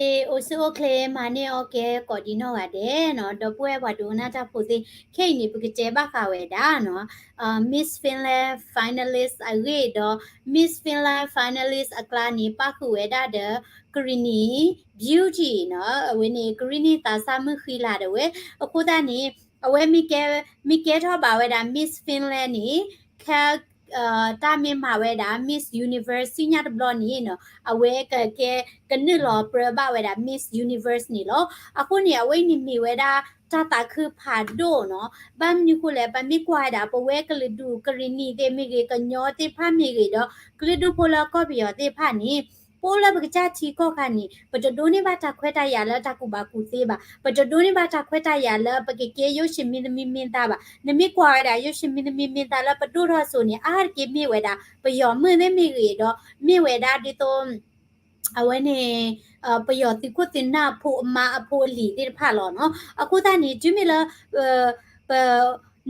အိၣ်ဆူၣ်အိၣ်ချ့ မၤန့ၢ်အီၣ်ကဲ ကိးဒံနီၢ်ဂၤဒဲးနီၤ, ဒီပုၢ်ဝဲၢ်ပှၤဒိကနၣ်တၢ်ဖိသ့ၣ်, ခဲအံၤန့ၣ် ပကတဲဘၣ်ဃးဝဲဒၣ်နီၤ, Miss Finland finalist အဂ့ၢ်ဒီး Miss Finland finalist အကျါန့ၣ် ပၣ်ဃုာ်ဝဲဒၣ်ဒီး ကရံၣ်နံၣ် beauty နီၤ, အဝဲန့ၣ် ကရံၣ်နံၣ်သးစၢ်မုၣ်ဃံလၤဒၣ်ဝဲ, အဃိသတးန့ၣ် အဝဲမ့ၢ်ကဲထီၣ်ဘၣ်ဝဲဒၣ် Miss Finland န့ၣ် ခဲ တၢ်မ့ၢ်မၤဝဲဒၣ် Miss Universe ဆူညါတဘျီန့ၣ်နီၤ, အဝဲကကဲ ကနုာ်လီၤပြၢဘၣ်ဝဲဒၣ် Miss Universe န့ၣ်လီၤ. အဃိန့ၣ် အဝဲအံၤန့ၣ်မ့ၢ်ဝဲဒၣ် တၢ်သးခုဖးဒိၣ်နီၤ, ဘၣ်မနုၤဃိလဲၣ် ပမ့ၢ်ကွၢ်ဝဲဒၣ် ပဝဲကလုာ်ဒူၣ် ကရံၣ်နံၣ်သ့ၣ်မ့ၢ်ဂ့ၤ ကညီသ့ၣ်တဖၣ်မ့ၢ်ဂ့ၤဒီး ကလုာ်ဒူၣ်ဖိလၢကီၢ်ပယီၤသ့ၣ်တဖၣ်န့ၣ် ပအိၣ်လၢပကစၢ်ထံကီၢ်ခါန့ၣ် ပတဒိးန့ၢ်ဘၣ်တၢ်ခွဲးတၢ်ယာ်လၢတၢ်ကူၣ်ဘၣ်ကူၣ်သ့ဘၣ်, ပတဒိးန့ၢ်ဘၣ်တၢ်ခွဲးတၢ်ယာ်လၢပကကဲယိၣ်ၡံမံၤသမံမံၤသးဘၣ်. နမ့ၢ်ကွၢ်ဝဲဒၣ် ယိၣ်ၡံမံၤသမံမံၤသးလၢပဒိၣ်ထီၣ်စိၤန့ၣ် အါတက့ၢ်မ့ၢ်ဝဲဒၣ် ပယီၤမုၣ်သ့ၣ်မ့ၢ်ဂ့ၤဒီး မ့ၢ်ဝဲဒၣ်ဒ်သိး အဝဲန့ၣ် ပယီၤသုးခိၣ်သုးနၢ်အဖိအမါအဖိအလံၤသ့ၣ်တဖၣ်လီၤနီၤ. အဃိသတးန့ၣ် တုၤမ့ၢ်လၢ ပ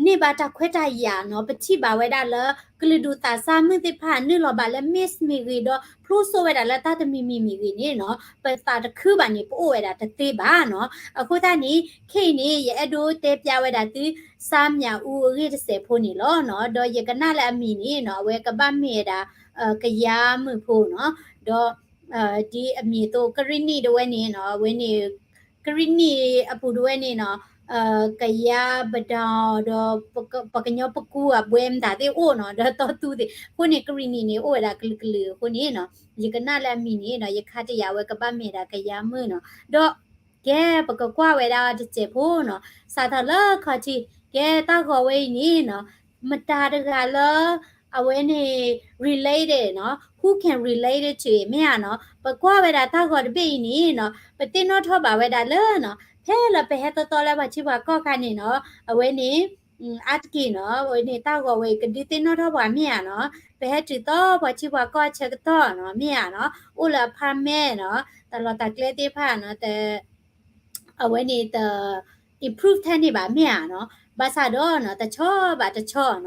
န့ၢ်ဘၣ်တၢ်ခွဲးတၢ်ယာ်နီၤ, ပထံၣ်ဘၣ်ဝဲဒၣ်လၢ ကလုာ်ဒူၣ်သးစၢ်မုၣ်သ့ၣ်တဖၣ်နုာ်လီၤဘၣ်လၢ Miss မ့ၢ်ဂ့ၤဒီး ဖျိစိဝဲဒၣ်လၢတၢ်တမံၤမံၤမ့ၢ်ဂ့ၤန့ၣ်နီၤ, ပသးတခုဘၣ်န့ၣ် ပအိၣ်ဝဲဒၣ်တသ့ဘၣ်နီၤ. အဃိသတးန့ၣ် ခဲအံၤန့ၣ် ယအဲၣ်ဒိးတဲပျးဝဲဒၣ်သု စၢ်မၠးအူအဂ့ၢ်တစဲးဖိန့ၣ်လီၤနီၤ. ဒီးယကနၣ်လၢအမံၤန့ၣ်နီၤ, အဝဲကဘၣ်မ့ၢ်ဝဲဒၣ် ကယါမုၣ်ဖိနီၤ, ဒီး ဒ်အမံၤအသိး ကရံၣ်နံၣ်ဒၣ်ဝဲန့ၣ်နီၤ, အဝဲန့ၣ် ကရံၣ်နံၣ်အပူၤဒၣ်ဝဲန့ၣ်နီၤ, ကယါပဒီဒီး ပှၤကညီပကူအဘှဲမတၤသ့ၣ်အိၣ်နီၤ, ဒီးတီသူသ့ၣ်, အဃိန့ၣ် ကရံၣ်နံၣ်န့ၣ် အိၣ်ဝဲဒၣ်ကလုာ်ကလုာ်အဃိန့ၣ်နီၤ, ယကနၣ်လၢအမံၤန့ၣ်နီၤ, ယခါတယာ်ဝဲကဘၣ်မ့ၢ်ဒၣ်ကယါမုၣ်နီၤ, ဒီး ကဲ ပကကွၢ်ဝဲဒၣ်တစဲးဖိနီၤ, စးထီၣ်လၢခီၣ်ထံး, ကဲတၢ်ဂီၤဝဲအံၤန့ၣ်နီၤ, မတၤတဂၤလၢ အဝဲန့ၣ် related နီၤ, who can relate it to it မ့ၢ်ဧါနီၤ, ပကွၢ်ဝဲဒၣ်တၢ်ဂီၤတဘ့ၣ်အံၤန့ၣ်နီၤ, ပသ့ၣ်နီၣ်ထီၣ်ဘၣ်ဝဲဒၣ်လၢနီၤ, ဖဲလၢပဟဲသီသီလၢပှၤထံပှၤကီၢ်ခါန့ၣ်နီၤ, အဝဲန့ၣ် အါတက့ၢ်နီၤ, အဝဲန့ၣ်တၢ်ဂီၤဝဲအံၤ ကဒုးသ့ၣ်နီၣ်ထီၣ်ပှၤမ့ၢ်ဧါနီၤ, ပဟဲတုၤသီပှၤထံပှၤကီၢ်အဆၢကတီၢ်နီၤ, မ့ၢ်ဧါနီၤ, အိၣ်လၢ apartment နီၤ, တၢ်လီၢ်တၢ်ကျဲသ့ၣ်တဖၣ်နီၤ, အဝဲန့ၣ်တ improve ထဲန့ၣ်ဘၣ်မ့ၢ်ဧါနီၤ, ဘၣ်ဆၣ်ဒီးနီၤ, တဆီဘၣ်တဆီနီၤ, တဆီဘၣ်တဆီ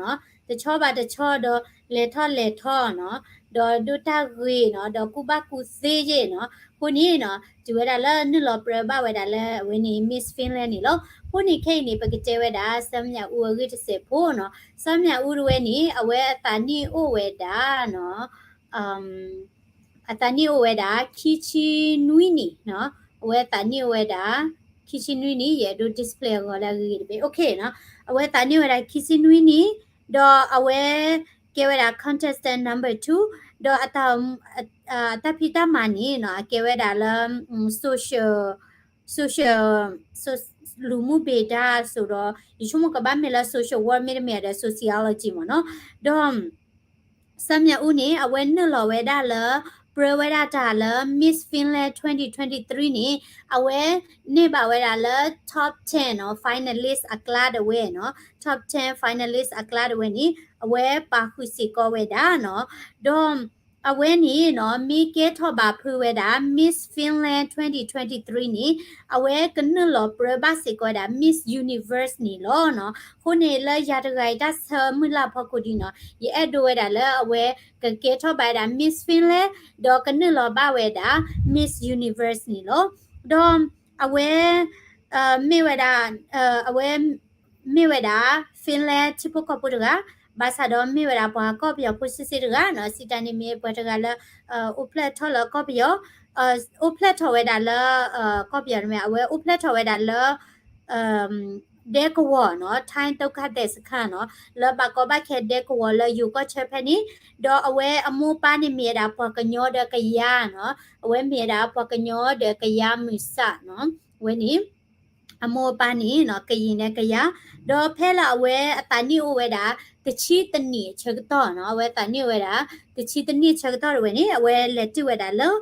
ဒီး လဲၤထီၣ်လဲၤထီနီၤ, ဒီးဒိၣ်တၢ်ဂ့ၤနီၤ, ဒီးကူၣ်ဘၣ်ကူၣ်သ့ယဲၢ်နီၤ, အဃိန့ၣ်နီၤ, တုၤဝဲဒၣ်လၢနုာ်လီၤပြၢဘၣ်ဝဲဒၣ်လၢအဝဲန့ၣ် Miss Finland န့ၣ်လီၤ. အဃိန့ၣ်ခဲအံၤန့ၣ် ပကတဲဝဲဒၣ် စၢ်မၠးအူအဂ့ၢ်တစဲးဖိနီၤ, စၢ်မၠးအူတဝဲန့ၣ် အဝဲအသးနံၣ်အိၣ်ဝဲဒၣ်နီၤ အသးနံၣ်အိၣ်ဝဲဒၣ် ခံဆံနွံနံၣ်နီၤ, အဝဲအသးနံၣ်အိၣ်ဝဲဒၣ် ခံဆံနွံနံၣ်, ယအဲၣ်ဒိး display အဂီၤလၢအဂ့ၤဂ့ၤတဘ့ၣ်, OK နီၤ, အဝဲအသးနံၣ်အိၣ်ဝဲဒၣ် ခံဆံနွံနံၣ်, ဒီးအဝဲ ကဲဝဲဒၣ် contestant number two, ဒီးအတၢ် အတၢ်ဖံးတၢ်မၤန့ၣ်နီၤ, အကဲဝဲဒၣ်လၢ social, social, လူမှုဗေဒ အသိးဒီး ယဆိကမိၣ်ကဘၣ်မ့ၢ်လၢ social work မ့တမ့ၢ်ဒီး sociology မ့ၢ်နီၤ, ဒီး စၢ်မၠးအူန့ၣ် အဝဲနုာ်လီၤဝဲဒၣ်လၢ ပြၢဝဲဒၣ်တၢ်လၢ Miss Finland twenty twenty-three န့ၣ် အဝဲန့ၢ်ဘၣ်ဝဲဒၣ်လၢ top ten နီၤ, finalist အကျါဒၣ်ဝဲနီၤ, top ten finalist အကျါဒၣ်ဝဲန့ၣ် အဝဲပာ်ဃုာ်စ့ၢ်ကီးဝဲဒၣ်နီၤ, ဒီး အဝဲန့ၣ်နီၤ မ့ၢ်ကဲထီၣ်ဘၣ်ဖုးဝဲဒၣ် Miss Finland twenty twenty-three န့ၣ် အဝဲကနုာ်လီၤပြၢဘၣ်စ့ၢ်ကီးဝဲဒၣ် Miss Universe န့ၣ်လီၤနီၤ. အဃိန့ၣ်လၢယၤတဂၤအံၤတၢ်ဆၢမုၢ်လၢ်ဖီခိၣ်ဒ်နီၤ ယအဲၣ်ဒိးဝဲဒၣ်လၢအဝဲကကဲထီၣ်ဘၣ်ဝဲဒၣ် Miss Finland ဒီးကနုာ်လီၤဘၣ်ဝဲဒၣ် Miss Universe န့ၣ်လီၤ. ဒီးအဝဲ မ့ၢ်ဝဲဒၣ် အဝဲ မ့ၢ်ဝဲဒၣ် Finland ထံဖိကီၢ်ဖိတဂၤ, ဘၣ်ဆၣ်ဒီးမ့ၢ်ဝဲဒၣ်ပှၤကီၢ်ပယီၤဖိဆံးဆံးတဂၤနီၤ, စံးတၢ်န့ၣ်မ့ၢ်ပှၤတဂၤလၢ အိၣ်ဖျဲၣ်ထီၣ်လၢကီၢ်ပယီၤ, အိၣ်ဖျဲၣ်ထီၣ်ဝဲဒၣ်လၢ ကီၢ်ပယီၤန့ၣ်မ့ၢ် အဝဲအိၣ်ဖျဲၣ်ထီၣ်ဝဲဒၣ်လၢ ဒဲကဝီၤနီၤ, ထၢၣ်ဒုက္ခသည်စခန်းနီၤ, လၢဘၣ်ကီဘၣ်ခဲဒဲကဝီၤလၢယိၤကီၢ်ဆၢဖဲန့ၣ်, ဒီးအဝဲအမိၢ်အပၢ်န့ၣ်မ့ၢ်ဝဲဒၣ်ပှၤကညီဒီးကယါနီၤ, အဝဲမ့ၢ်ဝဲဒၣ်ပှၤကညီဒီးကယါမုၢ်ဆၣ်နီၤ, အဝဲန့ၣ် အမိၢ်အပၢ်န့ၣ်နီၤ ကရင်ဒီးကယါ, ဒီးဖဲလၢအဝဲအသးနံၣ်အိၣ်ဝဲဒၣ် တဆံတနံၣ်အဆၢကတီၢ်နီၤ, အဝဲသးနံၣ်အိၣ်ဝဲဒၣ် တဆံတနံၣ်အဆၢကတီၢ်တဝဲန့ၣ် အဝဲလဲၤတုၤဝဲဒၣ်လၢ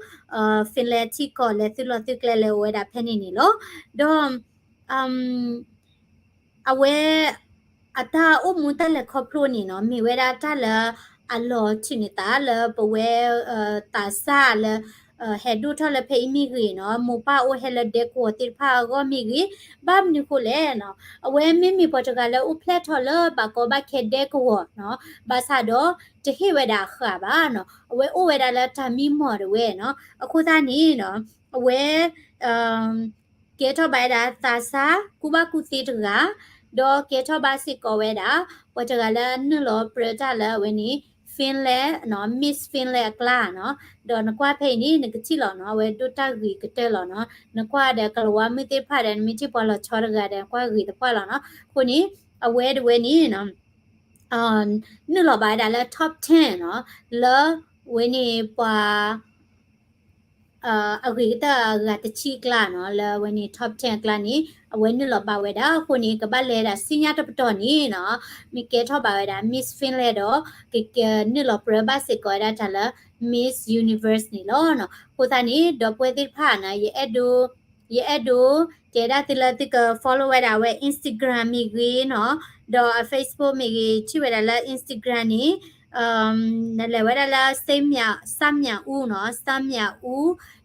Finland ထံကီၢ်လဲၤသုးလီၢ်သုးကျဲလဲၤအိၣ်ဝဲဒၣ်ဖဲန့ၣ်န့ၣ်လီၤ. ဒီး အဝဲ အတၢ်အိၣ်မူတၢ်လဲၤခီဖျိန့ၣ်နီၤ မ့ၢ်ဝဲဒၣ်တၢ်လၢအလီၤထုးန့ၢ်သးလၢပဝဲ သးစၢ်လၢ ဟဲဒိၣ်ထီၣ်လၢဖဲအံၤမ့ၢ်ဂ့ၤနီၤ, မိၢ်ပၢ်အိၣ်ဟဲလၢဒဲကဝီၤသ့ၣ်တဖၣ်အဂီၢ်မ့ၢ်ဂ့ၤ, ဘၣ်မနုၤဃိလဲၣ်နီၤ, အဝဲမ့မ့ၢ်ပှၤတဂၤလၢအိၣ်ဖျဲၣ်ထီၣ်လၢဘၣ်ကီဘၣ်ခဲဒဲကဝီၤနီၤ, ဘၣ်ဆၣ်ဒီးတဟ့ၣ်ဝဲဒၣ်အဃၢၤဘၣ်နီၤ, အဝဲအိၣ်ဝဲဒၣ်လၢတၢ်မံမီၢ်တဝဲနီၤ, အဃိသတးန့ၣ်နီၤ, အဝဲ ကဲထီၣ်ဘၣ်ဝဲဒၣ်သးစၢ် ကူၣ်ဘၣ်ကူၣ်သ့တဂၤ, ဒီးကဲထီၣ်ဘၣ်စ့ၢ်ကီးဝဲဒၣ် ပှၤတဂၤလၢနုာ်လီၤပြၢတၢ်လၢအဝဲန့ၣ် Finland နီၤ, Miss Finland အကျါနီၤ, ဒီးနကွၢ်ဖဲအံၤန့ၣ် နကထံၣ်လီၤနီၤ, အဝဲဒိၣ်တၢ်ဂ့ၤကတၢၢ်လီၤနီၤ, နကွၢ်ဒီးကလၤဝါမုၣ်သ့ၣ်တဖၣ်ဒီး နမ့ၢ်ထံၣ်ပှၤလီၤဆီတဂၤဒီး နကွၢ်ဂ့ၤသပှၢ်လီၤနီၤ, အဃိန့ၣ် အဝဲတဝဲန့ၣ်နီၤ နုာ်လီၤဘၣ်ဝဲဒၣ်လၢ top ten နီၤ, လၢဝဲန့ၣ်ပှၤ အဂ့ၤကတၢၢ်အဂၤတဆံအကျါနီၤ, လၢအဝဲန့ၣ် top ten အကျါန့ၣ် အဝဲနုာ်လီၤဘၣ်ဝဲဒၣ်အဃိန့ၣ် ကဘၣ်လဲၤဒၣ်ဆူညါတပတီၢ်န့ၣ်နီၤ, မ့ၢ်ကဲထီၣ်ဘၣ်ဝဲဒၣ် Miss Finland ဒီး ကကနုာ်လီၤပြၢဘၣ်စ့ၢ်ကီးဝဲဒၣ်တၢ်လၢ Miss Universe န့ၣ်လီၤနီၤ. အဃိသတးန့ၣ် ဒီပုၢ်ဝဲၢ်သ့ၣ်တဖၣ်နီၤ, ယအဲၣ်ဒိး ယအဲၣ်ဒိးတဲဒၣ်သုလၢသုက follow ဝဲဒၣ်အဝဲ Instagram မ့ၢ်ဂ့ၤနီၤ, ဒီးအ Facebook မ့ၢ်ဂ့ၤ, ထံၣ်ဝဲဒၣ်လၢ Instagram န့ၣ် နလဲၤဝဲဒၣ်လၢ စၢ်မၠးအူနီၤ, စၢ်မၠးအူ,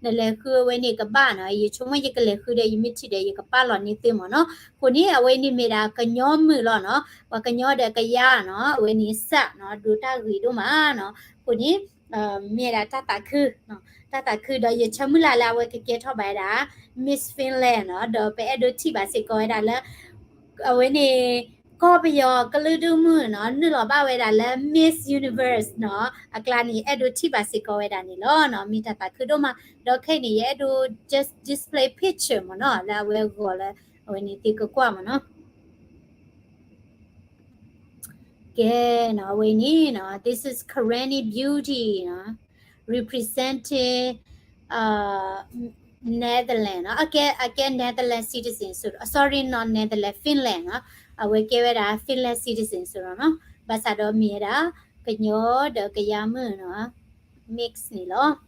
နလဲၤဃုဝဲန့ၣ်ကဘၣ်နီၤ, ယဆိကမိၣ်ယကလဲၤဃုဒီး ယမ့ၢ်ထံၣ်ဒီး ယကပာ်လီၤန့ၢ်သုမ့ၢ်နီၤ. အဃိန့ၣ် အဝဲန့ၣ်မ့ၢ်ဒၣ်ကညီမုာ်လီၤနီၤ, ပှၤကညီဒီးကယၤနီၤ, အဝဲန့ၣ်စၢ်နီၤ, ဒိးတၢ်ဂ့ၤဒိၣ်မးနီၤ. အဃိန့ၣ် မ့ၢ်ဒၣ်တၢ်သးခု, တၢ်သးခုဒီး ယဆၢမုၢ်လၢ်လၢအဝဲကကဲထီၣ်ဘၣ်ဝဲဒၣ် Miss Finland နီၤ, ဒီးပအဲၣ်ဒိးထံၣ်ဘၣ်စ့ၢ်ကီးဝဲဒၣ်လၢ အဝဲန့ၣ် ကီၢ်ပယီၤကလုာ်ဒူၣ်မုၣ်နီၤ, နုာ်လီၤဘၣ်ဝဲဒၣ်လၢ Miss Universe နီၤ, အကျါန့ၣ် အဲၣ်ဒိးထံၣ်ဘၣ်စ့ၢ်ကီးဝဲဒၣ်န့ၣ်လီၤနီၤ. မ့ၢ်တၢ်သးခုဒိၣ်မး, ဒီးခဲအံၤန့ၣ် ယအဲၣ်ဒိး just display picture မ့ၢ်နီၤ, လၢအဝဲဂီၤလၢ အဝဲန့ၣ်သုကကွၢ်မ့ၢ်နီၤ. ကဲနီၤ, အဝဲန့ၣ်နီၤ, this is Karenni Beauty နီၤ, representing Netherlands နီၤ, အကဲ အကဲ Netherlands citizen စိၤ, sorry, not Netherlands, Finland နီၤ, အဝဲကဲဝဲဒၣ် Finland citizen စိၤနီၤ, ဘၣ်ဆၣ်ဒီးမ့ၢ်ဝဲဒၣ် ကညီဒီးကယၤမုၣ်နီၤ, mix န့ၣ်လီၤ.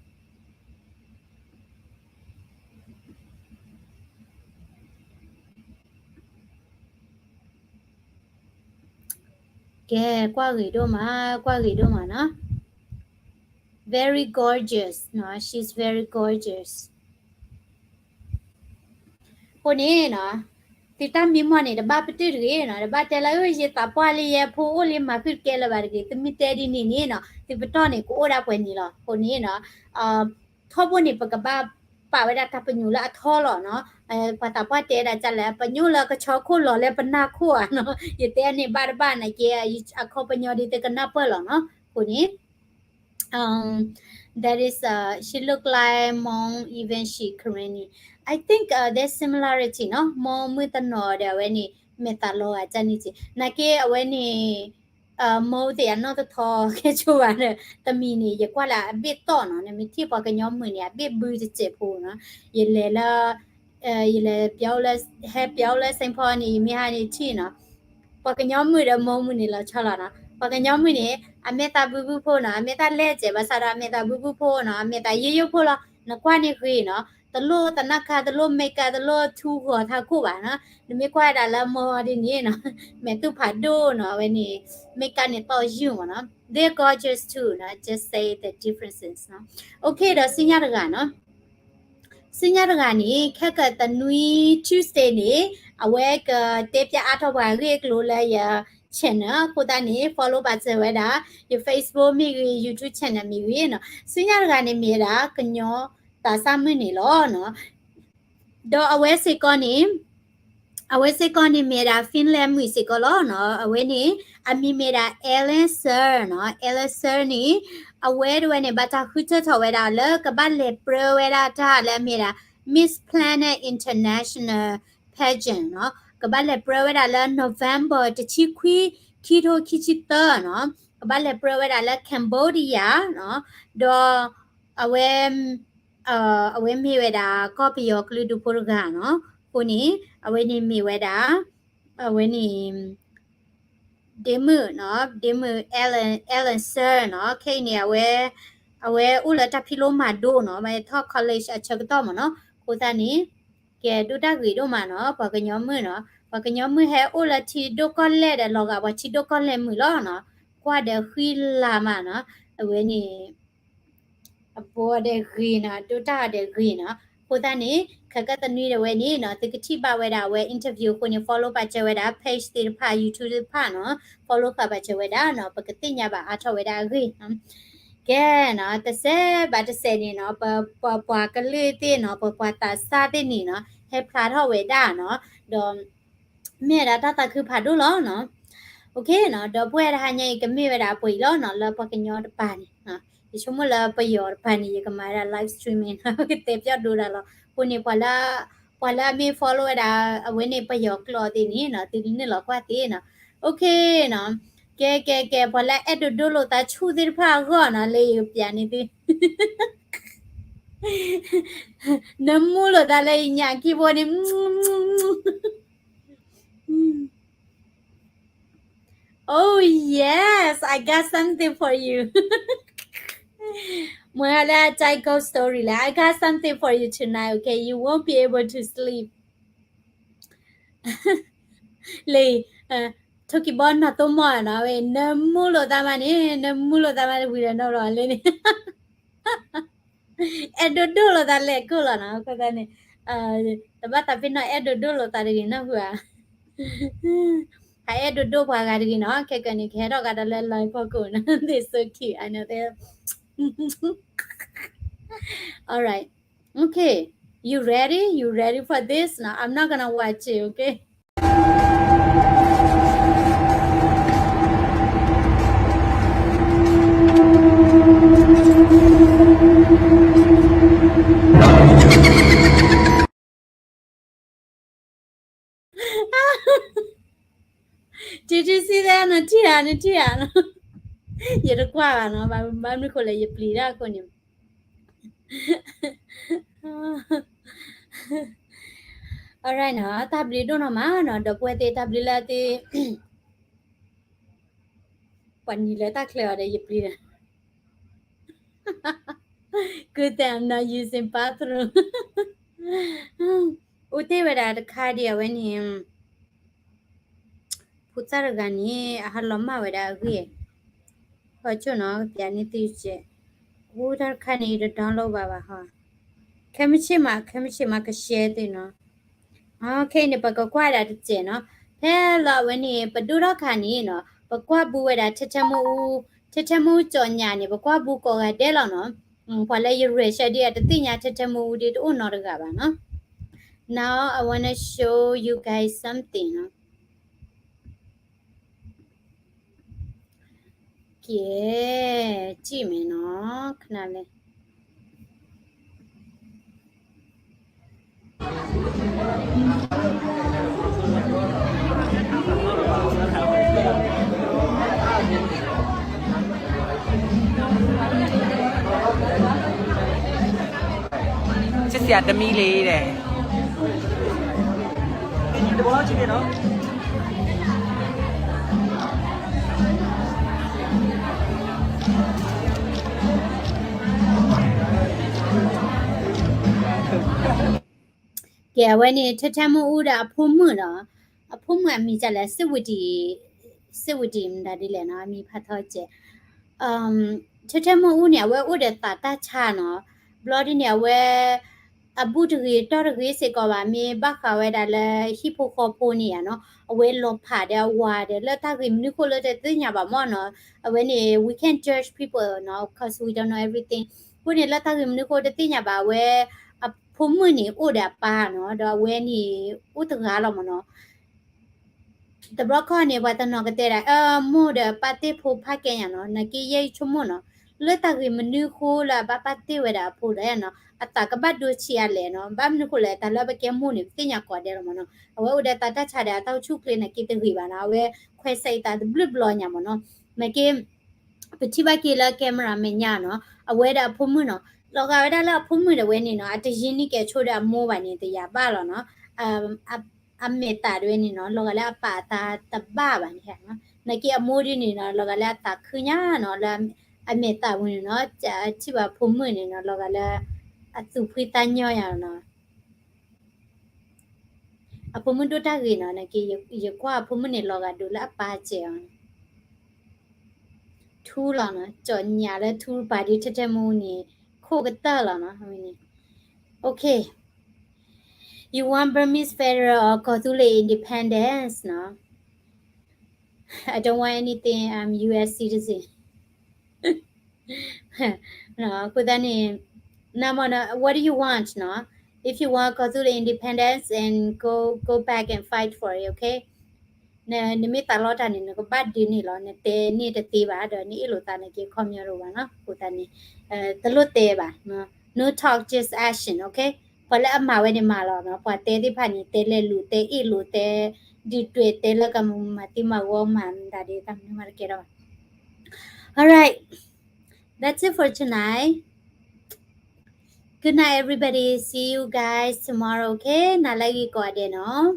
ကဲ ကွၢ်ဂ့ၤဒိၣ်မး, ကွၢ်ဂ့ၤဒိၣ်မးနီၤ. Very gorgeous နီၤ, she's very gorgeous. အဃိန့ၣ်နီၤ, သုတၢ်မံမီၢ်န့ၣ် တဘၣ်ပတုာ်တဂ့ၤနီၤ, တဘၣ်တဲလၢ ယသးပှၢ်လံ ယဖိအိၣ်လံမၤဃုာ်တကဲလၢၤဘၣ်တဂ့ၤ, သုမ့ၢ်တဲဒ်န့ၣ်န့ၣ်နီၤ, သုပတီၢ်န့ၣ် ကအိၣ်ဒၣ်ပှဲၤန့ၣ်လီၤ. အဃိန့ၣ်နီၤ, ထီဘိန့ၣ် ပကဘၣ်ပာ်ဝဲဒၣ်တၢ်ပညိၣ်လၢအထီလီၤနီၤ. ပှၤသးပှၢ်တဲဒၣ်ဒ်လဲၣ်, ပညိၣ်လၢကဆီခိၣ်လီၤလၢပနၢ်ခိၣ်ဧါနီၤ. ယတဲန့ၣ်ဘၣ်တဘၣ်န့ၣ်က့, အခီပညီဒ်သုကနၢ်ပၢၢ်လီၤနီၤ. အဃိန့ၣ် um, that is, uh, she look like Hmong, even she Karenni. I think, uh, there's similarity နီၤ. မ့ၢ်မုၢ်တနီၤဒီးအဝဲန့ၣ် မဲာ်သးလီၤဂာ်ဒ်န့ၣ်က့. နာ်က့အဝဲန့ၣ် မိၢ်သ့ၣ်အနီၢ်တထီခဲဆိဘၣ်ဒီး တမံၤန့ၣ် ယကွၢ်လၢအဘ့ၣ်တီၢ်နီၤ, နမ့ၢ်ထံၣ်ပှၤကညီမုၣ်န့ၣ် အဘ့ၣ်ဘုတစဲးဖိနီၤ, ယလဲၤလၢ ယလဲၤပျီလၢ ဟဲပျီလၢ Saint Paul န့ၣ် ယမ့ၢ်ဟးန့ၣ်ထံၣ်နီၤ, ပှၤကညီမုၣ်ဒီးမိၢ်မုၣ်န့ၣ်လီၤဆီလီၤနီၤ, ပှၤကညီမုၣ်န့ၣ် အမဲာ်သးဘုဘုဖိနီၤ, အမဲာ်သးလဲၢ်စဲး ဘၣ်ဆၣ်ဒီးအမဲာ်သးဘုဘုဖိနီၤ, အမဲာ်သးယိယိဖိလီၤ, နကွၢ်န့ၣ်ဂ့ၤနီၤ, တလိၣ်သနၢ်ခါ တလိၣ် makeup တလိၣ်ထူဂီၤထးခိၣ်ဘၣ်နီၤ, နမ့ၢ်ကွၢ်ဒၣ်လၢမိၢ်ဒ်န့ၣ်နီၤ, မဲာ်သူၣ်ဖးဒိၣ်နီၤ, အဝဲန့ၣ် makeup န့ၣ်တီၢ်ယုၢ်မ့ၢ်နီၤ, they're gorgeous too နီၤ, just say the differences နီၤ, okay ဒီးဆူညါတဂၤနီၤ, ဆူညါတဂၤန့ၣ် ခဲကတနွံ Tuesday န့ၣ် အဝဲကတဲဖျါအါထီၣ်ပှၤဂ့ၢ်အကျိၤလၢယ channel အဃိသတးန့ၣ် follow ဘၣ်စၢၤဝဲဒၣ် ယ Facebook မ့ၢ်ဂ့ၤ YouTube channel မ့ၢ်ဂ့ၤနီၤ, ဆူညါတဂၤန့ၣ်မ့ၢ်ဝဲဒၣ် ကညီသးစၢ်မုၣ်န့ၣ်လီၤနီၤ, ဒီးအဝဲစ့ၢ်ကီးန့ၣ် အဝဲစ့ၢ်ကီးန့ၣ်မ့ၢ်ဝဲဒၣ် Finland မုၣ်စ့ၢ်ကီးလီၤနီၤ, အဝဲန့ၣ် အမံၤမ့ၢ်ဝဲဒၣ် Ellen Sir နီၤ, Ellen Sir န့ၣ် အဝဲတဝဲန့ၣ် ဘၣ်တၢ်ဃုထၢထီၣ်ဝဲဒၣ်လၢကဘၣ်လဲၤပြၢဝဲဒၣ်တၢ်လၢအမ့ၢ်ဒၣ် Miss Planet International Pageant နီၤ, ကဘၣ်လဲၤပြၢဝဲဒၣ်လၢ November တဆံခွံ ခံထိခံဆံသၢနီၤ, ကဘၣ်လဲၤပြၢဝဲဒၣ်လၢ Cambodia နီၤ, ဒီးအဝဲ အဝဲမ့ၢ်ဝဲဒၣ် ကီၢ်ပယီၤကလုာ်ဒူၣ်ဖိတဂၤနီၤ, အဃိန့ၣ် အဝဲန့ၣ်မ့ၢ်ဝဲဒၣ် အဝဲန့ၣ် ဒ့မုၣ်နီၤ, ဒ့မုၣ် Ellen, Ellen Sir နီၤ, ခဲအံၤန့ၣ် အဝဲ အဝဲအိၣ်လၢတၢ်ဖံးလိမၤဒိနီၤ, မ့ၢ်ထီၣ် college အဆၢကတီၢ်မ့ၢ်နီၤ, အဃိသတးန့ၣ် ကဲဒိၣ်တၢ်ဂ့ၤဒိၣ်မးနီၤ, ပှၤကညီမုၣ်နီၤ, ပှၤကညီမုၣ်ဟဲအိၣ်လၢထံဒိၣ်ကီၢ်လဲၢ်ဒီး လီၤဂာ်ပှၤထံဒိၣ်ကီၢ်လဲၢ်မုၣ်လီၤနီၤ, ကွၢ်ဒီးဃံလၤမးနီၤ, အဝဲန့ၣ် အဘိဒဲးဂ့ၤနီၤ, ဒိၣ်တၢ်အီၤဒဲးဂ့ၤနီၤ. အဃိသတးန့ၣ် ခဲကနွံဒီးဝဲန့ၣ်နီၤ သုကထံၣ်ဘၣ်ဝဲဒၣ်အဝဲ interview အဃိန့ၣ် follow ပာ်စၢၤဝဲဒၣ် page သ့ၣ်တဖၣ် YouTube သ့ၣ်တဖၣ်နီၤ, follow ဃာ်ပာ်စၢၤဝဲဒၣ်နီၤ, ပကသ့ၣ်ညါဘၣ်အါထီၣ်ဝဲဒၣ်အဂ့ၢ်နီၤ. ကဲနီၤ, တစဲးဘၣ်တစဲးန့ၣ်နီၤ, ပပှၤကလုာ်သ့ၣ်နီၤ, ပပှၤသးစၢ်သ့ၣ်န့ၣ်နီၤ, ဟဲဖျါထီၣ်ဝဲဒၣ်နီၤ, ဒီး မ့ၢ်ဝဲဒၣ်တၢ်သးခုဖးဒိၣ်လီၤနီၤ. OK နီၤ, ဒီပုၢ်ဝဲၢ်တဟါညါအံၤ ကမ့ၢ်ဝဲဒၣ်အပှဲၤအံၤလီၤနီၤ, လၢပှၤကညီတပၤန့ၣ်, ယဆိကမိၣ်လၢပယီၤတပၤန့ၣ် ယကမၤဝဲဒၣ် live streaming နီၤ, ကတဲပျီဒိဒၣ်လီၤ. အဃိန့ၣ် ပှၤလၢ ပှၤလၢအမ့ၢ် follow ဝဲဒၣ် အဝဲန့ၣ်ပယီၤကျိာ်သ့ၣ်န့ၣ်နီၤ, သုနုာ်လီၤကွၢ်သ့နီၤ. OK နီၤ, ကဲကဲကဲ, ပှၤလၢအဲၣ်ဒိးဒိၣ်လိာ်သးဆူၣ်သ့ၣ်တဖၣ်အဂီၢ်နီၤ, လၢယကပျးန့ၢ်သု နမူလိာ်သးလၢယညၣ်ကံၢ်ဖိန့ၣ်. Oh yes, I got something for you. မ့ၢ်လၢ Psycho Story လဲၣ်, I got something for you tonight, okay? You won't be able to sleep. လံ, ထိၣ်ကံၢ်ဘီနီၢ်သိမီၢ်နီၤ, ဝဲ နမူလိာ်သးမးန့ၣ်, နမူလိာ်သးမးတဝံၤဒီးနီၢ်လီၤလၢန့ၣ် အဲၣ်ဒိးဒိၣ်လိာ်သးလဲၤကိၢ်လီၤနီၤ, အဃိသတးန့ၣ် တဘၣ်သးပ့ၤနီၣ်အဲၣ်ဒိးဒိၣ်လိာ်သးတဂ့ၤနီတဂၤဧါ. ဟးအဲၣ်ဒိးဒိၣ်ပှၤဂၤတဂ့ၤနီၤ, ခဲကနံၣ်န့ၣ် ကဟဲထီၣ်ဂၤဒီးလၢလီၤဖီခိၣ်နီၤ, they so cute, I know they. All right, okay, you ready? You ready for this? No, I'm not gonna watch it, okay? ဒီး ဒုးစံးသ့နီၤ, ထံၣ်ဧါ, နထံၣ်ဧါနီၤ, ယတကွၢ်ဘၣ်နီၤ, ဘၣ်မနုၤဃိလဲၣ် ယပျံၤတၢ်အဃိန့ၣ်. All right နီၤ, တၢ်ဘျုးဒိၣ်နီၢ်မးနီၤ, ဒီပုၢ်ဝဲၢ်သ့ၣ် တၢ်ဘျုးလၢသု ပှၤနံၤလၢတၢ်ချၢအီၤဒီးယပျံၤဒီး Good thing I'm not using bathroom. အိၣ်တ့ၢ်ဝဲဒၣ်တခါဒံးအဝဲန့ၣ်, ဖိသၣ်တဂၤန့ၣ် အဟးလီၤမၢ်ဝဲဒၣ်အဂ့ၢ်, ဟီဆိၣ်နီၤ ကပျးန့ၢ်သုစဲး, အိၣ်တၢ်တခါန့ၣ် ယတ download ဘၣ်ဘၣ်ဟီ, ခဲမုၢ်ဆ့ၣ်မး ခဲမုၢ်ဆ့ၣ်မးက share သုနီၤ. ခဲအံၤန့ၣ် ပကကွၢ်ဒၣ်တစဲးနီၤ, ဖဲလီၤအဝဲန့ၣ် ပဒိၣ်ထီၣ်ခါန့ၣ်နီၤ ပကွၢ်ဘူးဝဲဒၣ်ထဲထဲမုၢ်အူ, ထဲထဲမုၢ်အူကၠီၣ်ညၣ်န့ၣ် ပကွၢ်ဘူးကိးဂၤဒဲးလီၤနီၤ. ပှၤလၢယရဲၣ်ဆၢဒ်အတသ့ၣ်ညါထဲထဲမုၢ်အူဒ်တအိၣ်နီတဂၤဘၣ်နီၤ. Now I wanna show you guys something နီၤ. ကဲ, စံၣ်မဲာ်နီၤ, ခဏလဲၣ်. ဆံးဆံးတမံၤလံဒီး ကဲ အဝဲန့ၣ် ထဲထဲမုၢ်အူဒီးအဖိမုၣ်ဒီး အဖိမုၣ်အမံၤဒ်လဲၣ်, စ့ဝတံၣ်, စ့ဝတံၣ်မတၤဒ်လဲၣ်နီၤ, အမံၤဖးထီစဲး. ထဲထဲမုၢ်အူန့ၣ် အဝဲအိၣ်ဒီးသးတၢ်ဆါနီၤ. ဘျီဒ်န့ၣ် အဝဲ အဘူးတဂ့ၤတီၢ်တဂ့ၤစ့ၢ်ကီးဘၣ်, မ့ၢ်ဘၣ်ဃးဝဲဒၣ်လၢဟံၣ်ဖိဃီဖိန့ၣ်ဧါနီၤ, အဝဲလီၤဖးဒီးအဝၤဒီး လၢတၢ်ဂ့ၢ်မနုၤဃိလၢတသ့ၣ်ညါဘၣ်မ့ၢ်နီၤ. အဝဲန့ၣ် we can't judge people နီၤ, 'cause we don't know everything. အဃိန့ၣ် လၢတၢ်ဂ့ၢ်မနုၤဃိတသ့ၣ်ညါဘၣ်, အဝဲ အဖိမုၣ်န့ၣ် အိၣ်ဒီးအပၢ်နီၤ, ဒီးအဝဲန့ၣ် အိၣ်တဂၤလီၤမ့ၢ်နီၤ. တဘျီခီန့ၣ် ပှၤတနီၤကတဲဒၣ် အၢ မိၢ်ဒီးပၢ်တ့ၢ်ဖိဖးကဲညါနီၤ, နာ်က့ယဲယဆိကမိၣ်နီၤ, လၢတၢ်ဂ့ၢ်မနုၤဃိလၢအဘၣ်ပၢ်တ့ၢ်ဝဲဒၣ်အဖိဒီးနီၤ, အသးကဘၣ်ဒိဆံးအါလဲၣ်နီၤ. ဘၣ်မနုၤဃိလဲၣ် တၢ်လၢပကဲမိၢ်န့ၣ် ပသ့ၣ်ညါကိးဂၤဒဲးလီၤမ့ၢ်နီၤ. အဝဲအိၣ်ဒီးသးတၢ်ဆါဒီး အတၢ်အိၣ်ဆူၣ်အိၣ်ချ့နာ်က့တဂ့ၤဘၣ်နီၤ, အဝဲခွဲးစဲးအသးတဘျုးဘျီညါမ့ၢ်နီၤ. နာ်က့ ပထံၣ်ဘၣ်က့ၤလၢ camera မဲာ်ညါနီၤ, အဝဲဒီးအဖိမုၣ်နီၤ, လီၤဂာ်ဝဲဒၣ်လၢအဖိမုၣ်ဒီးဝဲန့ၣ်နီၤ, အတယံၤန့ၢ်ကဲဆိဒီးအမိၢ်ဘၣ်န့ၣ် တယၤဘၣ်လီၤနီၤ. အမဲာ်သးဒၣ်ဝဲန့ၣ်နီၤ, လီၤဂာ်လၢအပၢ်အသးတဘၣ်ဘၣ်န့ၣ်နီၤ. နာ်က့အမိၢ်ဒ်န့ၣ်နီၤ, လီၤဂာ်လၢအသးခုညါနီၤ, လၢအမဲာ်သးပူၤန့ၣ်နီၤ, ထံၣ်ဘၣ်အဖိမုၣ်န့ၣ်နီၤ, လီၤဂာ်လၢအသူၣ်ဖှံသးညီညါနီၤ. အဖိမုၣ်ဒိၣ်တၢ်ဂ့ၤနီၤ, နာ်က့ယကွၢ်အဖိမုၣ်န့ၣ် လီၤဂာ်ဒိၣ်လၢအပၢ်စဲးအီၤန့ၣ် ထူလီၤနီၤ, ကၠီၣ်ညၣ်လၢထူပာ်ဒ်ထဲထဲမုၢ်အူန့ၣ်, ခိ ခိၣ်ကတၢၢ်လီၤနီၤ. Okay, you want Burmese federal or ကီၢ်သူလ့ၤ independence နီၤ. I don't want anything. I'm U S citizen. အဃိသတးန့ၣ် နမ့ၢ် what do you want နီၤ. If you want ကီၢ်သူလ့ၤ independence and go go back and fight for it, okay? နမ့ၢ်သးလီတၢ်န့ၣ် နကဘၣ်ဒုးန့ၢ်လီၤ. နတဲန့ၢ်တသ့ဘၣ်ဒီး နအ့ၣ်လိာ်သးနက့ၤခီပညီတအိၣ်ဘၣ်နီၤ. အဃိသတးန့ၣ် တလိၣ်တဲဘၣ်. No talk, just action, okay? ပှၤလၢအမၤဝဲန့ၣ်မၤလီၤနီၤ. ပှၤတဲသ့ၣ်တဖၣ်န့ၣ် တဲလဲၤလူၤ တဲအ့ၣ်လိာ် တဲဒုးတွဲ တဲလၢကမၤသံမၤဝီမၤမတၤဒ်တၢ်မနုၤမးတကဲထီၣ်ဘၣ်. All right, that's it for tonight. Good night, everybody. See you guys tomorrow, okay? နၤလၢအဂ့ၤကိးဂၤဒဲးနီၤ.